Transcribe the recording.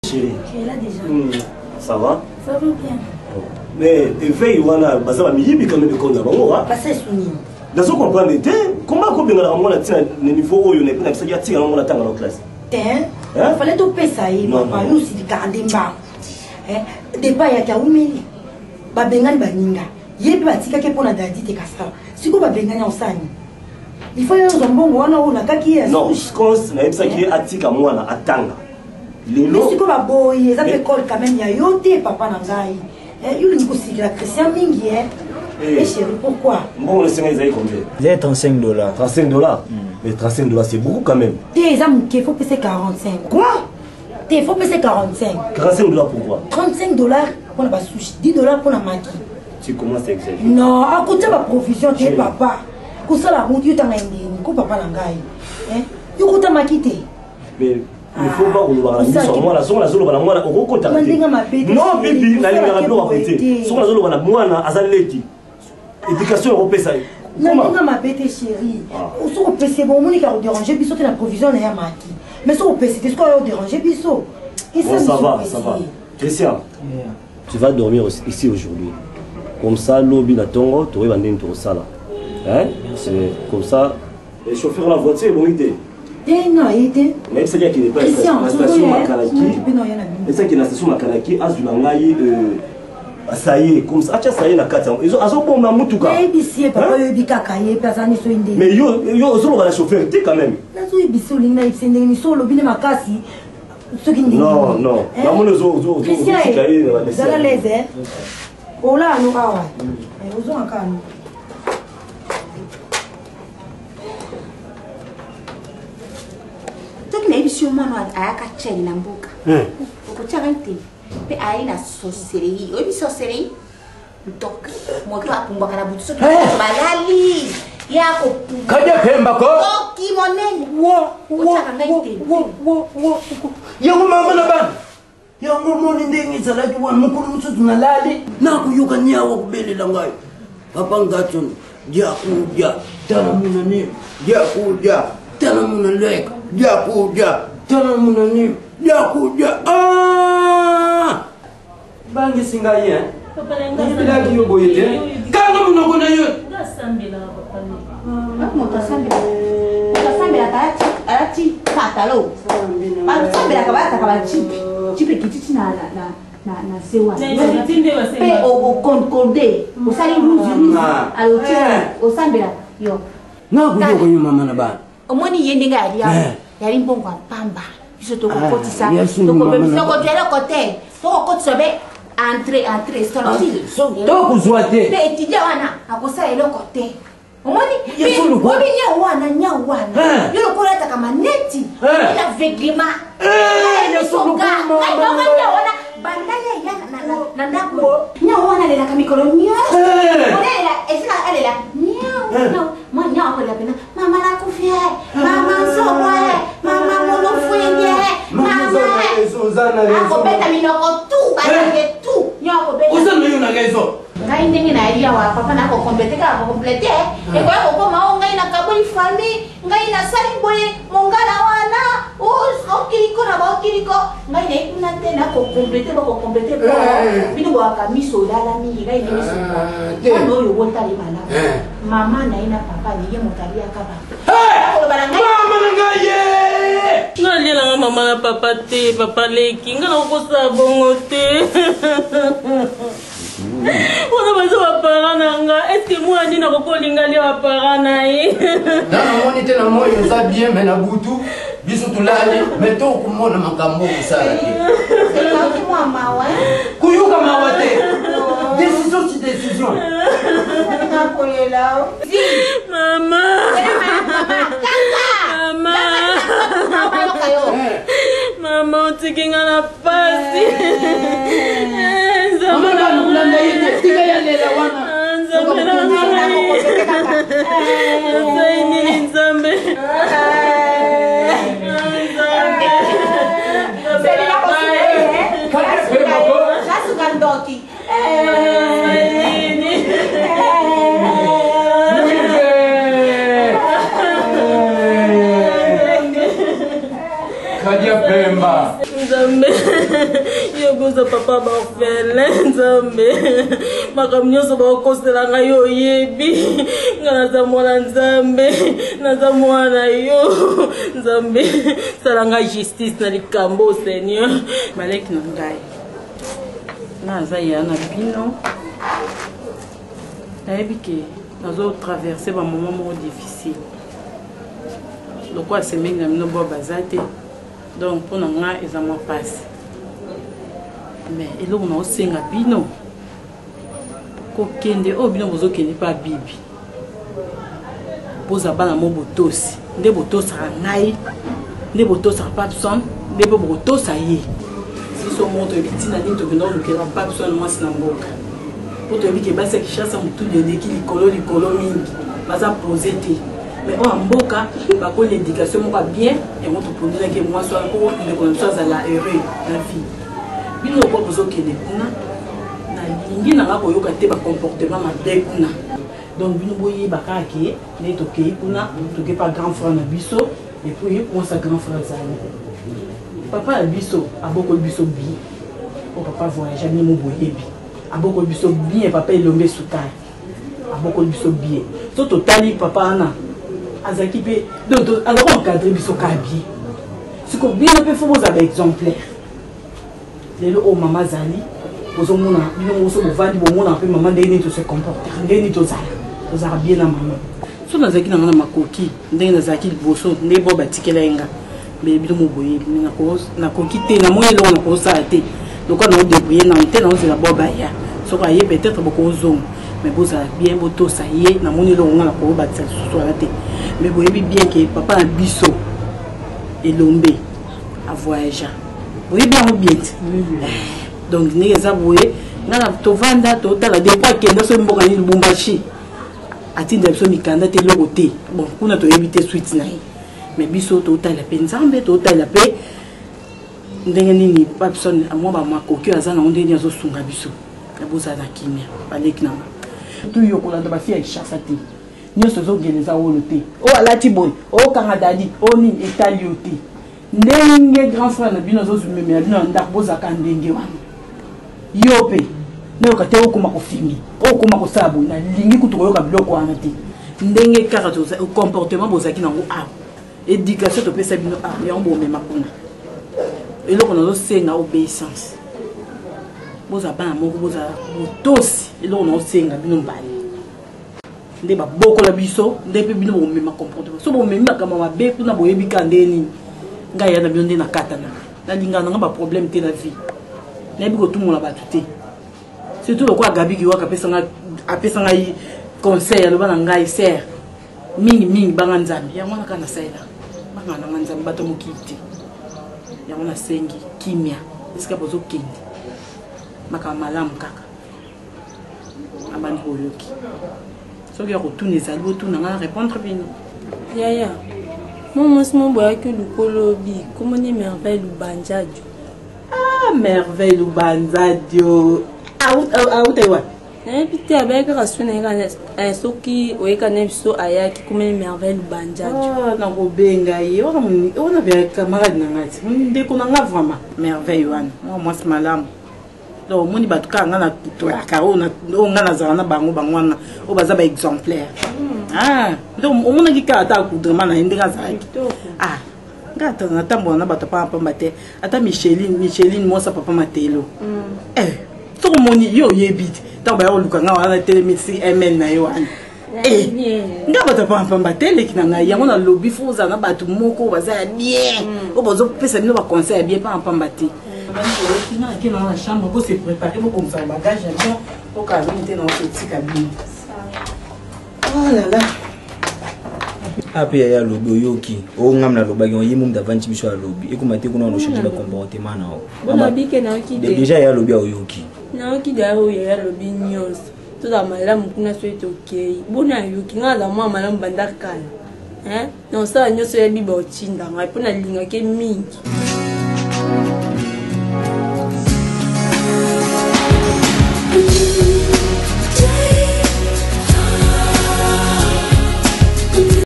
Chérie. Tu es là déjà. Ça va? Ça va bien. Mais éveil wana baza ba miyibi quand même konda bango wa. Pasa esuni. Nazo comprendre te comment ko bengana mwana tina na niveau oyo na epena bisaki atika mwana tanga na classe. Te. Hein? Fallait topesa ye papa yo osilikaka nde mbangu. Eh, départ yaki awumeli. Babengani baninga. Ye mpe batikaki mpo na dadi te kasala. Sikoyo babengani osani. Il faut ozwa mbongo wana oyo nakaki ye. Non, cause nayebisaki ye atika mwana atanga. Lelo sikoyo baboyi eza mpe école quand même ya yo te papa na ngai. Eh, yo olingi kosikela Christian mingi eh. Eh chéri, pourquoi? Mbongo esenga ezali combien? Ezali 35 dollars. 35 dollars? Mais 35 dollars, c'est beaucoup quand même. Te, eza moke, faut pesa 45. Quoi? Te, faut pesa 45. 45 dollars pourquoi? 35 dollars mpona basushi, 10 dollars mpona maki. Tu commences à exagérer. Non, akotia baprovision te papa. Kosala mutu yo tanga ndeni ko papa na ngai. Eh? Yo kota maki te. Mais il faut pas kolobaka na miso ya mwana. Soki nazoloba na mwana, okokotaka te. Non, bibi, nalingaka biloko boye te. Soki nazoloba na mwana, aza leki, éducation ekopesa ye. Na ndenge mabe te, chéri. Soki opesi, bon, omoni ka kodéranger biso te na provision na ya maki, mais soki opesi te, soki oyo odéranger biso. Bon, ça va, ça va. Christian, tu vas dormir ici aujourd'hui, comme ça lobi na ntongo tokoyeba ndenge tokosala. Hein, c'est comme ça. Le chauffeur, la voiture ebongi te. Te, nga ye te. Nayebisaki akende pa na station Makalaki, esaki na station Makalaki, azwila ngai saye comme ça, atya saye na kati yango, azobomba mutuka. Nayebisi ye papa, oyebi kaka ye mpe aza niso ye ndenge. Mais yo ozoloba na chauffeur te quand même. Nazoyebisi, olingi nayebisi ndenge niso olobi nde makasi soki ndenge. Non, non, namoni ozotika ye. Zala lese, olaa no awa, ozonga kaka no. Soki nayebisi yo mwana ayaka chai na mboka, okotiaka te mpe ayali na sorcellerie. Oyebi sorcellerie? Ntoki, moto apumbwaka na butu soki balali ye Kadia pemba ko. Akoki monene, otiaka ngai te. Yango mama na bana, yango moni ndenge ezalaki wana. Mokolo mosusu nalali, nakoyoka niawa kobelela ngai: "Papa Ngatson, dia kudia, tala muna nini, dia kudia, tala muna leka, dia kudia, tala muna nini, dia kudia." Ah! Bangisi ngai hein, nayebelaki yo boye te. Kanga monoko na yo. Moto asambelaka alati patalo, basambelaka balataka bajipe, jipe ekititi na se wana mpe okonkorde, osali ruzi ruzi, aloti osambelaka yo. Nakoyoka yo mama na bana. Omoni ye ndenge yali awa, yali mbongo ya pamba. Biso tokokotisa, tokozwa eloko te, tokokotisa be entrée, entrée, sortie. Tokozwa te. Mpe étudiant wana akosala eloko te. Omoni obi nyau wana, nyau wana yo lokola ataka maneti l'aveuglement nyau wana bandali aya na ndako. Nyau wana alelaka mikolo nyonso, olela esika alela nyau, mwa nyau akolela pena: "Mama nakufi, mama nzobwe, mama molofwenge, mama." Akobeta minoko tu balange tu, nyau akobeta. Oza na yo na raison. Ngai ndenge nayali awa papa, nakocompléter kaka, kocompléter ekoya kokoma o ngai nakaboli famille, ngai nasali boye mongala wana okiliko na baokiliko. Ngai naye kuna te, nakocompléter, bakocompléter po bino bwaka miso olala mingi. Ngai nde miso mwana oyo obotali malamu, mama na ye na papa na ye, moto aliaka bato, akoloba na ngai. Mama na ngai ye. Nga alielanga mama na papa te. Papa leki, nga nakokosala bongo te. Wana baza baparent na nga. Est-ce mwana nini akoki olinga lia baparent na ye? Na namoni te, na moi oza bien, mais na butu biso tolali, mais tokomona makambo okosala te. Nayoki mwa mawa. Koyoka mawa te, décision ti décision. Nakolela. Mama, mama, mama, otiki nga na pasi. Mama na kolanda ye te, tika ya lela wana. Nzambe na ngai, nasali nini, Nzambe? Nzambe. Nasuka ndoki. Nini? Kadia pemba. Nzambe. Yo boza papa baorphelin Nzambe. Makambo nyonso bakosela ngai yo oyebi. Ngai naza mwana Nzambe, naza mwana yo. Nzambe, sala ngai justice na likambo Seigneur. Maleki na ngai. Naza ya na bino. Nayebi ke nazo traverser ba moment moko difficile. Lokola semeki na bino bob aza te. Donc mpo na nga eza mwa pasi. Mais eloko naosenga bino kokende oyo bino bozokende mpa bibi boza bana mo botosi nde botosaka ngai nde botosaka papson nde mpe bokotosa ye biso moko toyebi ntina nini tokenda kolukela papson mwasi na mboka mpo toyebi ke basi ya kinshasa motuli eleki likolo likolo mingi baza pose te mais oyo ya mboka bakoli éducation moko ya bien yango topondelaki mwasi wana mpo ndeko na biso azala heureux na vie bino lokola bozokende kuna nalingi na nga koyoka te bacomportement mabe kuna donc bino boyeba kaka ke nde tokei kuna tokei pa grand frère na biso epuis mwasi ya grand frère azali papa ya biso abokoli biso bien po papa voyage bino mo boyebi abokoli biso bien papa elombe sukari abokoli biso bien so totali papa wana azalaki mpe donc azalaki encadre biso kaka bien siko bino mpe fo bozala baexemplaire lelo oyo mama azali bozomona bino moko so bovandi bomona mpe mama ndenge nini tose comporter ndenge nini tozala tozalaka bien na mama so nazalaki na nga na makoki ndenge nazalaki liboso nde bo batikela ye nga me bino moboyebi me nakoki te namoni eloko nakosala te lokola naodebrouille nano te naozela bo baya soki aye peut-être bokozonga mais bozala bien botosa ye namoni eloko nga nakobakisa lisusu wana te mais boyebi bien ke papa na biso elombe avoyagea boyebi yango bien te eh, donc ndenge eza boye nga tovanda totala depuis akenda soki mboka nini lubumbashi atindela biso mikanda te eloko te bon kuna toyebi te suite na ye mais biso totalela mpe nzambe totalela mpe ndenge nini papson mwa bamakoki oyo aza nango ndenge nini azosunga biso ya bozala na kimia baleki na nga tuyo kolanda bafi ya kinshasa te nyonso ezokende eza wolo te oyo alati boye okanga dadi oyo nini etali yo te ndenge grand frère na bino azozumemela bino na ndako bozalaka ndenge wana yo mpe nayoka te okoma kofingi okoma kosala boye nalingi kutu koyoka biloko wana te ndenge kaka comportement bozalaki nango awa éducation topesa bino awa yango bomema kuna eloko nazosenga obéissance bozala bana moko bozala botosi eloko nazosenga bino mbali nde babokola biso nde mpe bino bomema comportement so bomemi makambo mabe kuna boyebi ka nde nini ngai ya na bino nde nakatana nalingaka nanga baproblème te na vie nayebi kotumola bato te surtout lokola gabi kiwaka apesa ngai conseil aloba na ngai ser mingi mingi banga nzambe yango wana kaka nasalela banga nanga nzambe bato mokili te yango nasengi kimia esika bozokende makambo malamu kaka abandi boyoki soki ya kotuna ezali botuna ngai na répondre bino yaya mwa mwasi mo boyaki lukolobi komoni merveille lubanjadio ah merveille lubanzadio auta wapi nayebi te abayaki kaka soki nayeka eh, soki oyeka na biso ayaki komoni merveille lubanjadio ah, nakobenga ye wana camarade na ngai ti ndeko na ngai vraiment merveille wana mwa mwasi malamu donc omoni bato kaka ngai natoyaka oyo ngai nazala na bango bango wana oyo baza baexemplaire hmm. ah, donc omonaki kaka ata accoudrement na ye ndenge azalaki ah ngai ata natambola na bato pamba pamba te ata micheline micheline mwasa papa matelo hmm. eh, soki omoni yo oyebi te ntango baya koluka ngai wana telemisi mn na ye wana Eh, nga bato ya pambapamba te eleki na ngai yango nalobi fo ozala na bato moko baza ya bien mm. oyo bazopesa bino baconseil ya bien pambapamba te mm. nake na na chambre bose prépare bobongisa bagage ya bino okala mingi te na okotika bino oh là là ape yaya alobi oyoki oyo ngam nalobaki ye momutu avandisi biso alobi ekoma te kuna wana ochange bacomportement na yo déjà ye alobi aoyoki nayoki deya oyo yaya alobi nyonso tozala malamu kuna soki tokei boni ayoki ngai aza mwa malamu banda kala na osala nyonso ya biba otinda ngai mpo nalingaki mingi.